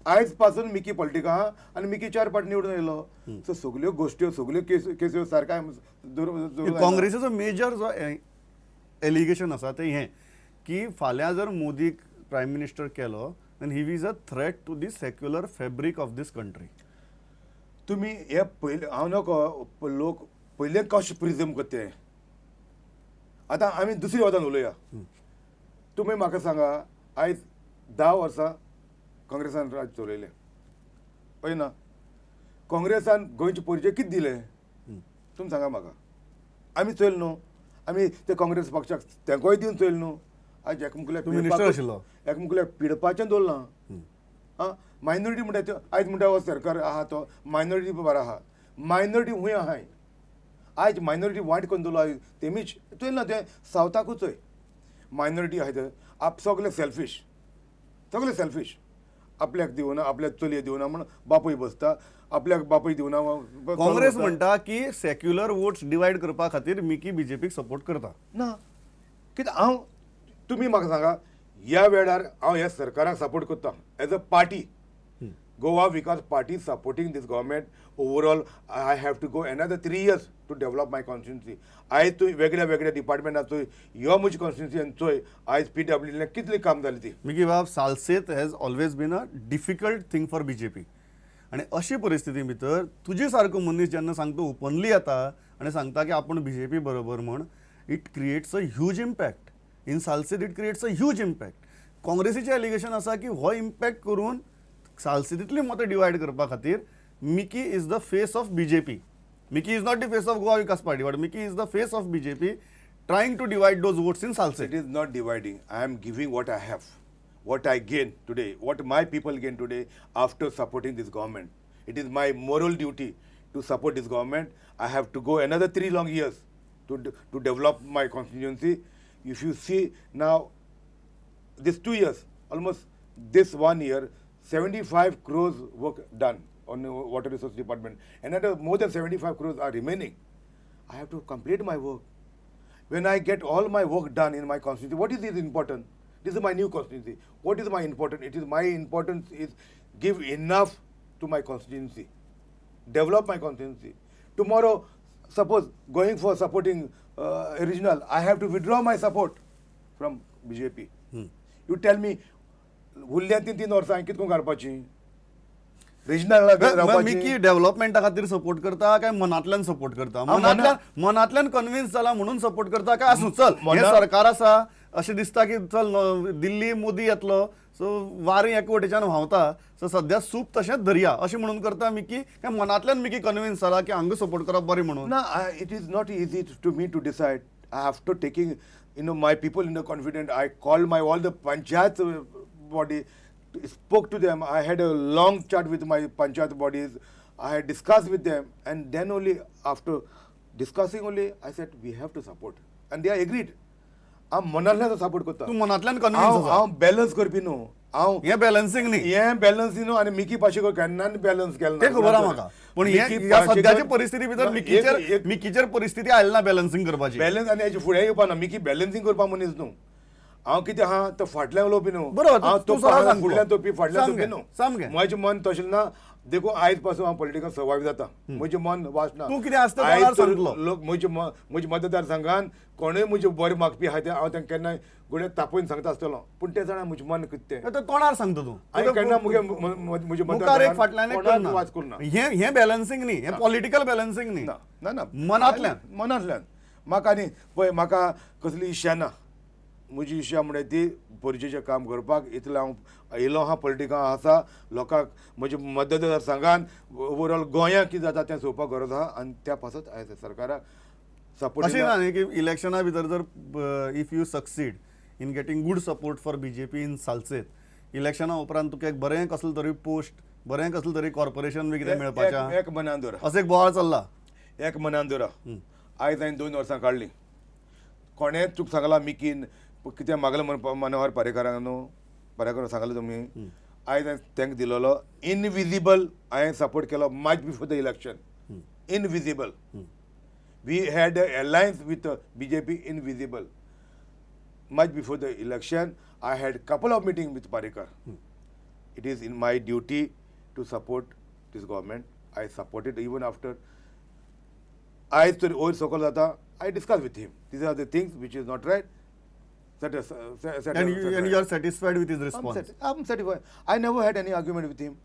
आयज पासून मिकी पॉलिटिका आहा आनी मिकी चार पाट निवडून येयलो. सो सगल्यो गोश्ट्यो, सगल्यो केस्यो सारक्या धरून. काँग्रेसीचो मेजर जो एलिगेशन आसा तें हें की फाल्यां जर मोदीक प्रायम मिनिस्टर केलो, then he is a threat to the secular fabric of this country. तुमी हे पयले हांव नको, लोक पयले कशें प्रिजम करता ते. आतां आमी दुसरी वादान उलोवया. तुमी म्हाका सांगा, आयज 10 वर्सां काँग्रेसान राज चलयलें, हय ना? काँग्रेसान गोंयचे परिचय कितें दिले, तुमी सांगा म्हाका. आमी चोयल न्हू, आमी ते काँग्रेस पक्षाक तेंकोय दिवन चोयल न्हू. आयज एकमुकल्याक तूं मिनिस्टर आशिल्लो. एकमुकल्याक पिडपाचें दवरलां. आं, मायनॉरिटी म्हणटा त्यो. आयज म्हणटा हो सरकार आहा तो मायनॉरिटी बरो आहा. मायनॉरिटी खूंय आहाय? आयज मायनॉरिटी वांट करून दवरलो. आयज तेमीच चोयल ना, तें सावथाकूच चोय, मायनॉरिटी आहाय ते आप सगळे सेल्फीश, सगळे सेल्फीश. आपल्याक दिवना, आपल्याक चलये दिवना म्हण बापूय बसता, आपल्याक बापूय दिवना. काँग्रेस म्हणटा की सेक्युलर वोट्स डिवायड करपा खातीर मिकी बीजेपीक सपोर्ट करता. ना, कित्याक हांव, तुमी म्हाका सांगा, ह्या वेळार हांव ह्या सरकाराक सपोर्ट करता as a party, Goa Vikas Party supporting this government overall. I have to go another 3 years to develop my constituency. आयज तूं वेगळ्या वेगळ्या डिपार्टमेंटात चोय, यो म्हजी कॉन्स्टिट्युन्सी चोय, आयज पीडब्ल्यूडीन कितलें काम जालें ती. मिकी बाब, Salcete has always been a difficult thing for BJP आनी अशी परिस्थिती भितर तुजे सारको मनीस जेन्ना सांगता, ओपनली येता आनी सांगता की आपूण बीजेपी बरोबर म्हण, it creates a huge impact in Salcete, it creates a huge impact. काँग्रेसीचें एलिगेशन आसा की हो इम्पॅक्ट करून सालसेतींतली मतां डिवायड करपा खातीर Mickey is the face of BJP. Mickey is not the face of Goa Vikas Party, but Mickey is the face of BJP trying to divide those votes in Salcete. It is not dividing. I am giving what I have, what I gain today, what my people gain today after supporting this government. It is my moral duty to support this government. I have to go another 3 long years to develop my constituency. If you see now, this 2 years, almost this one year, 75 crores work done on the water resource department. Another more than 75 crores are remaining. I have to complete my work. When I get all my work done in my constituency, what is it important? This is my new constituency. What is my important? It is my importance is give enough to my constituency, develop my constituency. Tomorrow, suppose going for supporting regional, I have to withdraw my support from BJP. You tell me, उरल्या तीन तीन वर्सां हांवें कितें करून काडपाची regional? Mickey डेव्हलपमेंटा खातीर support करता काय मनांतल्यान सपोर्ट करता? मनांतल्यान, मनांतल्यान कन्विन्स जाला म्हणून सपोर्ट करता काय आसूं चल हे सरकार आसा अशें दिसता की चल दिल्ली मोदी येतलो, सो वारें एक वटेच्यान व्हांवता, सो सद्या सूप तशेंच धरया अशें म्हणून करता मिकी, काय मनांतल्यान मिकी कन्विन्स जाला की हांगा सपोर्ट करप बरें म्हणून? No, it is not easy to me to decide. After taking my people in the confident, I called my all the panchayat body, spoke to them. I had a long chat with my panchayat bodies. I had discussed with them, and then only after discussing only, I said we have to support, and they agreed. हांव मनांतल्यान support करता. तूं मनांतल्यान convince हांव आसा. हांव balance करपी न्हू हांव. हें बॅलन्सींग न्ही. हें बॅलन्स न्हू आनी मिकी पाशेकर केन्ना बॅलन्स केलें ना. तें खबर आहा म्हाका, पूण हे मिकी ह्या पाशेकर- सद्याच्या परिस्थिती भितर ना, मिकीचेर मिकीचेर परिस्थिती आयली ना बॅलन्सींग करपाची. बॅलन्स आनी हेजे फुडें येवपा ना. मिकी बॅलन्सींग करपा मनीस न्हू हांव. कितें आहा तो फाटल्यान उलोवपी न्हू. बरोबर, हांव तूं सरळ सांग. फुडल्यान तोपी, फाटल्यान तोपी सामकें, न्हू. सामकें. म्हजें मन तशें ना. देखून आयज पासून हांव पॉलिटिकल सर्वायव जाता. म्हजें मन वाचना. तूं कितें आसता आयज तोंडार तर सांगतलो. लोक म्हजे म्हजे मतदारसंघान कोणूय म्हजे बरें मागपी आहा ते हांव तांकां केन्नाय घडये तापोवन सांगता आसतलो, पूण ते जाणा म्हजें मन कितें तें. ते तोंडार सांगता तूं. हांवें केन्ना मुगे म्हजे मुखार एक, फाटल्यान एक कोणाक करना. वाज करुना. हें हें बॅलन्सींग न्ही, हें पॉलिटिकल बॅलन्सींग न्ही. ना ना ना. मनांतल्यान. मनांतल्यान. म्हाका आनी पळय, म्हाका कसली इच्छा ना. म्हजी इच्छा म्हणल्यार ती पणजेचें काम करपाक. इतलें हांव येयलो आहा, पॉलिटिकां आसा, लोकांक म्हज्या मतदार संघान ओवरऑल गोंयांत कितें जाता तें चोवपाक गरज आहा आनी त्या पासत आयज सरकाराक सपोर्ट. अशें ना न्ही की इलेक्शना भितर जर if you succeed in getting good support for BJP in Salcete, इलेक्शना उपरांत तुका एक बरें कसलें तरी पोस्ट, बरें कसलें तरी कॉर्पोरेशन बी कितें मेळपाचें? एक मनान दवर. असो एक बोवाळ चल्ला. एक मनान दवरा, आयज हांवें 2 वर्सां काडलीं. कोणेंच तुका सांगलां मिकीन कितें मागलें म्हण मनोहर पर्रीकाराक न्हू? पर्रीकार सांगलें तुमी. आयज हांवें तांकां दिलेलो इनविजीबल हांवें सपोर्ट केलो much before the election. Invisible, we had a alliance with BJP invisible. Much before the election, I had couple of meeting with Parrikar. It is in my duty to support this government. I support it even after आयज तरी वयर सकयल जाता. I discuss with him, these are the things which is not right. And you are satisfied with his response? I am satisfied. I never had any argument with him.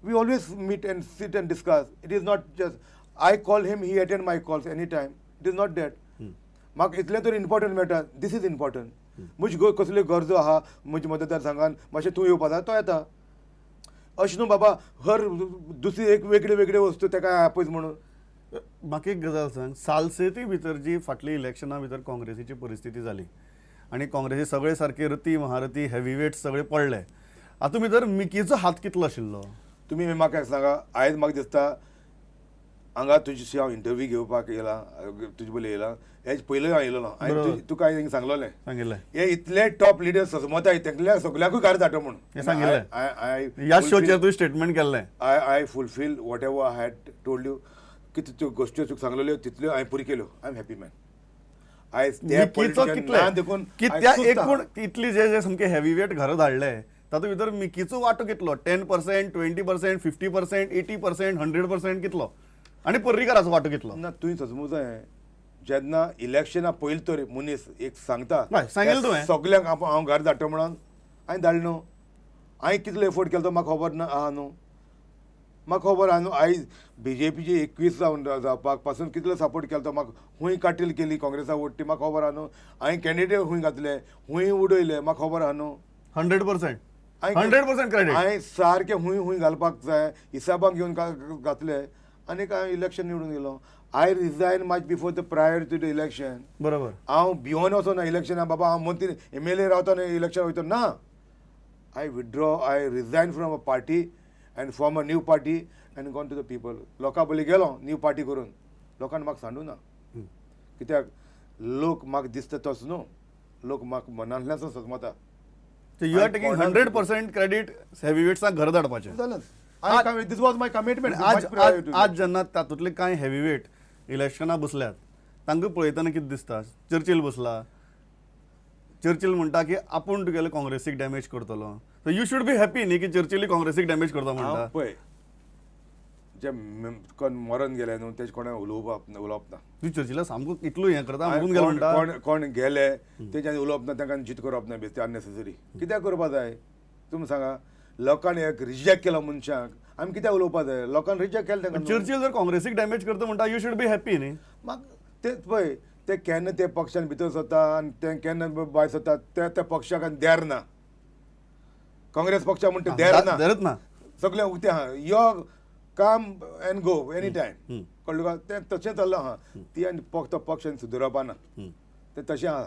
We always meet and sit and discuss. It is not just I call him, he attend my calls any time. It is not that. म्हाका इतलें तर important मेळटा. This is important. म्हजी कसल्यो गरजो आहा म्हज्या मतदारसंघान, मातशें तूं येवपा जाय, तो येता. अशें न्हू बाबा हर दुसरी एक वेगळे वेगळे वस्तू ताका आपयच म्हणून. म्हाका एक गजाल सांग, सालसेती भितर जी फाटली इलेक्शना भितर काँग्रेसीची परिस्थिती जाली आनी काँग्रेसी सगळे सारके रती महारथी हेवीवेट सगळे पडले, हातूंत भितर मिकीचो हात कितलो आशिल्लो? तुमी म्हाका एक सांगा, आयज म्हाका दिसता हांगा तुजी हांव इंटरव्यू घेवपाक येयला, तुजे पयलीं येयला, हेज पयलीं हांव येयलेलो. हांवें तुका हांवें सांगलोलें, सांगिल्लें, हे इतले टॉप लिडर सजमताय तेंकल्या सगळ्याकूय गार धाडटा म्हणून हें सांगिल्लें. ह्या शोचेर तुवें स्टेटमेंट केल्लें. I fulfil whatever I had told you. कितें त्यो गोश्ट्यो तुका सांगलेल्यो तितल्यो हांवें पुरी केल्यो. I am happy man. आयज ते मिकीचो ना देखून कितल्या एकूण इतली जे जे सामके हेवीवेट घरां धाडले तातूंत भितर मिकीचो वांटो कितलो? 10%, 20%, 50%, 80%, 100% कितलो? आनी पर्रीकाराचो वांटो कितलो? ना, तुवें सजमूं जाय, जेन्ना इलेक्शना पयलीं तर मनीस एक सांगता, सांगिल्लें तुवें सगल्यांक हांव घर धाडटा म्हणून. हांवें धाडलें न्हू. हांवें कितलो एफोर्ट केलो तो म्हाका खबर ना आहा न्हू. म्हाका खबर आहा न्हू. आयज बीजेपीचे 21 जावन जावपाक पासून कितलो सपोर्ट केलो तो म्हाका, खूंय काटील केली काँग्रेसा वोट ती म्हाका खबर आहा न्हू. हांवें कॅन्डिडेट खूंय घातले, खूंय उडयले, म्हाका खबर आहा न्हू. 100%, 100% क्रेडीट. हांवें सारकें खूंय खूंय घालपाक जाय हिसाबाक घेवन घातले आनी हांव इलेक्शन निवडून गेलो. I resign much before the prior to the election. बरोबर. हांव भियोन वचना इलेक्शना, बाबा हांव मंत्री एमएलए रावता न्ही इलेक्शन वयता ना. I withdraw, I resign from a party and form a new party and gone to the people. लोकां पयलीं गेलो न्यू पार्टी करून, लोकांनी म्हाका सांडू ना. कित्याक लोक म्हाका दिसता तसो न्हू, लोक म्हाका मनांतल्यान सजमता. You are taking 100% credit हेवीवेट्साक घर धाडपाचें. जालें. This was my commitment. आज आज जेन्ना तातूंतले कांय हेवीवेट इलेक्शनाक बसल्यात तांकां पळयतना कितें दिसता? चर्चील बसला, चर्चील म्हणटा की आपूण तुगेले काँग्रेसीक डॅमेज करतलो. So you should be happy न्ही की चर्चिली काँग्रेसीक डॅमेज करता म्हणटा. पळय, जे कोण मरण गेले न्हू तेजे कोणें उलोवप उलोवप ना. तूं चर्चिला सामको इतलो हें करता म्हणून गेलो म्हणटा. कोण कोण गेले तेज्यान उलोवप ना, तांकां जीत करप ना. बेश्टें अननेसेसरी कित्याक करपा जाय तुमी सांगा. लोकांनी एक रिजेक्ट केलो मनशाक, आमी कित्याक उलोवपा जाय? लोकांनी रिजेक्ट केलें तांकां. चर्चिल जर काँग्रेसीक डॅमेज करता म्हणटा, you should be happy न्ही. म्हाका ते पळय, ते केन्ना ते पक्षान भितर सरता आनी ते केन्ना भायर सरता, ते त्या पक्षाक आनी देर ना. काँग्रेस पक्षा म्हणटा देर ना, देरच ना, सगळें उक्तें आहा. यो come and go any time, कळ्ळें तुका? तें तशें चल्लां आहा. ती आनी फक्त पक्ष आनी सुदरपा ना, तें तशें आहा.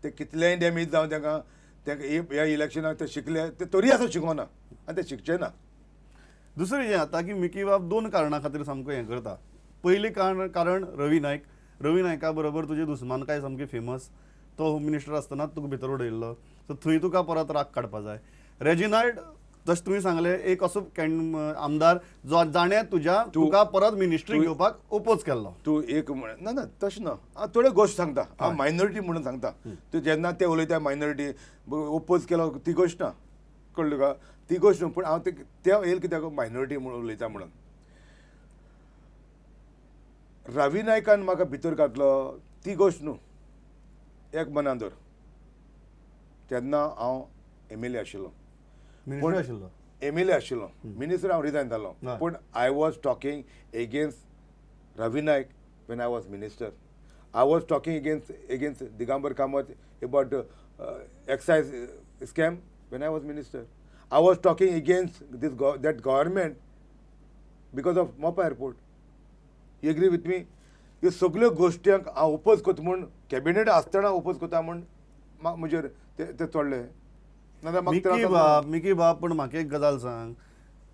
ते कितलेंय डॅमेज जावं तांकां, तांकां ह्या इलेक्शनाक ते शिकले, ते तरी आसा शिकोना आनी ते शिकचे ना. दुसरें जें जाता की मिकी बाब दोन कारणां खातीर सामको हें करता. पयलें कारण रवी नायक. रवी नायका बरोबर तुजी दुस्मानकाय सामकी फेमस. तो होम मिनिस्टर आसतना तुका भितर उडयल्लो, सो थंय तुका परत राग काडपा जाय. रेजिनाल्ड जशें तुवें सांगलें एक असो आमदार जो जाणें तुज्या तुका परत मिनिस्ट्री घेवपाक ओपोज केल्लो. तूं एक ना ना तशें ना, हांव थोड्यो गोश्ट सांगता. हांव मायनॉरिटी म्हणून सांगता. तूं जेन्ना ते उलयता मायनॉरिटी ओपोज केलो ती गोश्ट ना, कळ्ळें तुका? ती गोश्ट न्हू, पूण हांव ते येयल कित्याक मायनॉरिटी म्हणून उलयता म्हणून. रवी नायकान म्हाका भितर घातलो ती गोश्ट न्हू. एक मनान दवर, तेन्ना हांव एमएलए आशिल्लो, मिनिस्टर आशिल्लो, एमएलए आशिल्लो, मिनिस्टर हांव रिजायन जालो. पूण I was talking against Ravi Naik when I was minister. I was talking against Digambar Kamat about excise scam when I was minister. I was talking against this that government because of Mopa airport. You agree with me? ह्यो सगल्यो गोश्ट्यांक हांव oppose करता म्हूण cabinet आसतना oppose करता म्हूण म्हजेर ते चडले. मिकी बाब, मिकी बाब, पूण म्हाका एक गजाल सांग,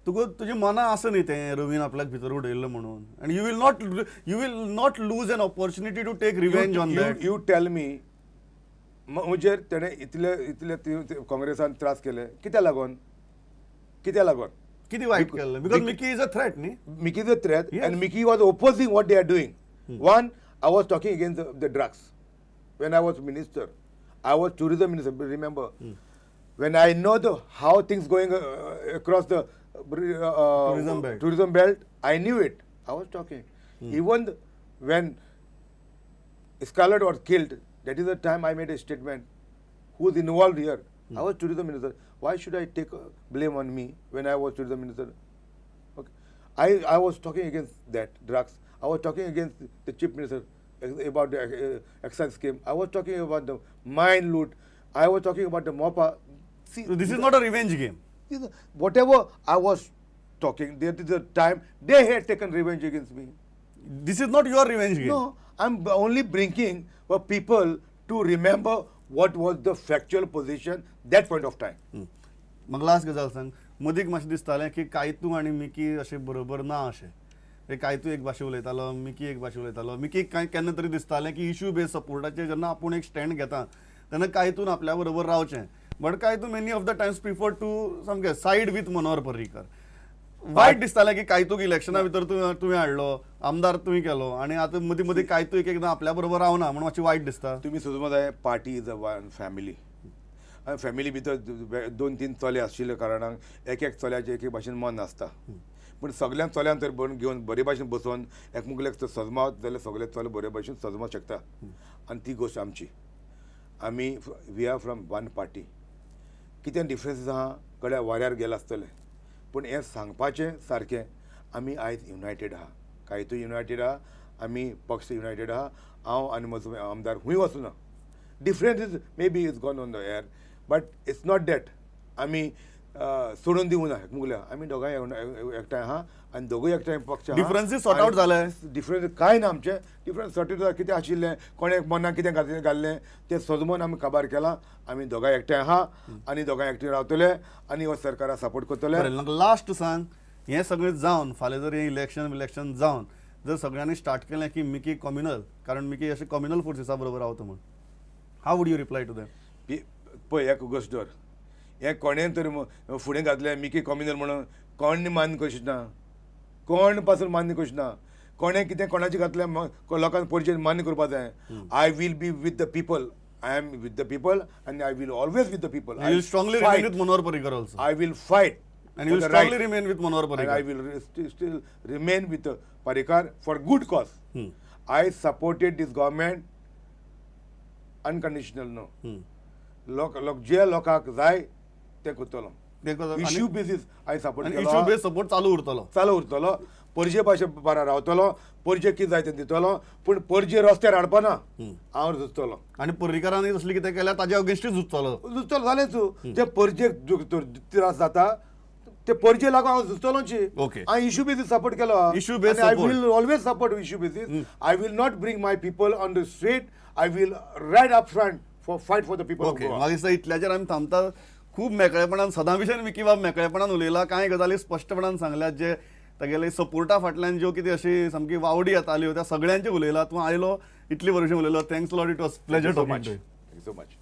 तुका तुज्या मना आसा न्ही तें रवीन आपल्याक भितर उडयल्लो म्हणून, आनी you will not lose an opportunity to take revenge on that. You tell me, म्हजेर तेणें इतले इतले काँग्रेसान त्रास केले कित्याक लागून? कित्याक लागून? कितें वायट केल्लें? Because Mickey is a threat न्ही. Mickey is a threat and Mickey was opposing what they are doing. One, I was talking against the drugs when I was minister. I was tourism minister, remember. When I know the how things going across the Tourism belt. Tourism belt, I knew it. I was talking. Even when Scarlet was killed, that is the time I made a statement. Who's involved here? I was tourism minister. Why should I take blame on me when I was tourism minister? Okay. I was talking against that drugs. I was talking against the chief minister about the excise scheme. I was talking about the mine loot. I was talking about the MOPA. See, This is not a revenge game. Whatever I was talking, there is a time they had taken revenge against me. This is not your revenge game. No, I'm only bringing for people to remember what was the factual position that point of time. म्हाका last गजाल सांग, मदीक मातशें दिसतालें की कायतू आनी Mickey अशें बरोबर ना अशें. म्हणजे कायतू एक भाशे उलयतालो, मिकी एक भाशे उलयतालो. मिकी कांय केन्ना तरी दिसतालें की इशू बेज सपोर्टाचेर जेन्ना आपूण एक स्टँड घेता तेन्ना कायतून आपल्या बरोबर रावचें, but Caitu many of the times prefer to सामकें सायड विथ मनोहर पर्रीकर. वायट दिसतालें की कायतूक इलेक्शना भितर तुवें हाडलो, आमदार तुवें केलो आनी आतां मदीं मदीं कायतू एक एकदां आपल्या बरोबर रावना म्हूण मातशें वायट दिसता. तुमी समज जाय, party is a one family. आनी फॅमिली भितर दोन तीन चले आशिल्ल्या कारणान एक एक चल्याचें एक एक भाशेन मन आसता, पूण सगळ्यांक चल्यांक तर बरोवन घेवन बरे भाशेन बसोवन एकमुकल्याक सजमावत जाल्यार सगळे चले बरे भाशेन सजमावंक शकता. आनी ती गोश्ट आमची, आमी we are from one party. कितें डिफरंसीस आहा गड्या वाऱ्यार गेला आसतलें, पूण हें सांगपाचें सारकें आमी आयज युनायटेड आहा. कायतू युनायटेड आहा, आमी पक्ष युनायटेड आहा. हांव आनी म्हजो आमदार खूंय वचना. Difference is may be is gone on the air, but it's not that आमी सोडून दिवना मुगल्या. आमी दोगांय एकठांय आहा आनी दोगूय एकठांय पक्ष. Differences sort out जाले? डिफरन्स कांय ना आमचें. डिफरन्स सॉर्ट आउट कितें आशिल्लें, कोणें मनाक कितें घातलें घाल्लें तें सजमोन आमी काबार केलां. आमी दोगांय एकठांय आहा आनी दोगांय एकठांय रावतले आनी हो सरकाराक सपोर्ट करतले. बरें, लास्ट सांग, हें सगळें जावन फाल्यां जर हें इलेक्शन विलेक्शन जावन जर सगळ्यांनी स्टार्ट केलें की मिकी कॉम्युनल, कारण मिकी अशें कॉम्युनल फोर्सीसा बरोबर रावता म्हूण, how would you reply to them? पळय, एक गोश्ट दवर, हें कोणें तर फुडें घातलें मिकी कॉम्युनल म्हणून कोण मान्य करूं ना, कोण पासून मान्य करूं ना. कोणें कितें कोणाचें घातलें लोकांक पयशे मान्य करपा जाय. I will be with the people. I am with the people आनी I will always with the people. You strongly remain with Manohar Parrikar also. I will fight. And you strongly remain with Manohar And I Parrikar. will still remain with Parrikar for good cause. I supported this government unconditional, no. लोक लोक जे लोकांक जाय ते करतलो. ते करतलो. Issue basis I support आनी केलो. इश्यू बेस सपोर्ट चालू उरतलो. चालू उरतलो. पणजे भाशे बारा रावतलो, पणजे कितें जाय तें दितलो, पूण पणजे रस्त्यार हाडपा ना हांव झुजतलो. आनी पर्रीकारांनी तसलें कितें केल्यार ताज्या अगेन्स्टूच झुजतलो. झुजतलो जालेंच. जे पणजे त्रास जाता ते पणजे लागून हांव झुजतलोची. हांवें इश्यू बेसीस सपोर्ट केलो. Issue based I support. Will always support issue basis. I will not bring my people on the street. I will ride up front for fight for the people. Okay, म्हाका दिसता इतल्याचेर आमी थांबता. खूब मेकळेपणान सदां भशेन Mickey बाब मेकळेपणान उलयला, कांय गजाली स्पश्टपणान सांगल्यात, जे तागेले सपोर्टा फाटल्यान ज्यो कितें अशी सामकी वावडी येताल्यो त्या सगळ्यांचे उलयला. तूं आयलो, इतली वर्सां उलयलो. Thanks lot, it was pleasure so talking much. To thank you so much.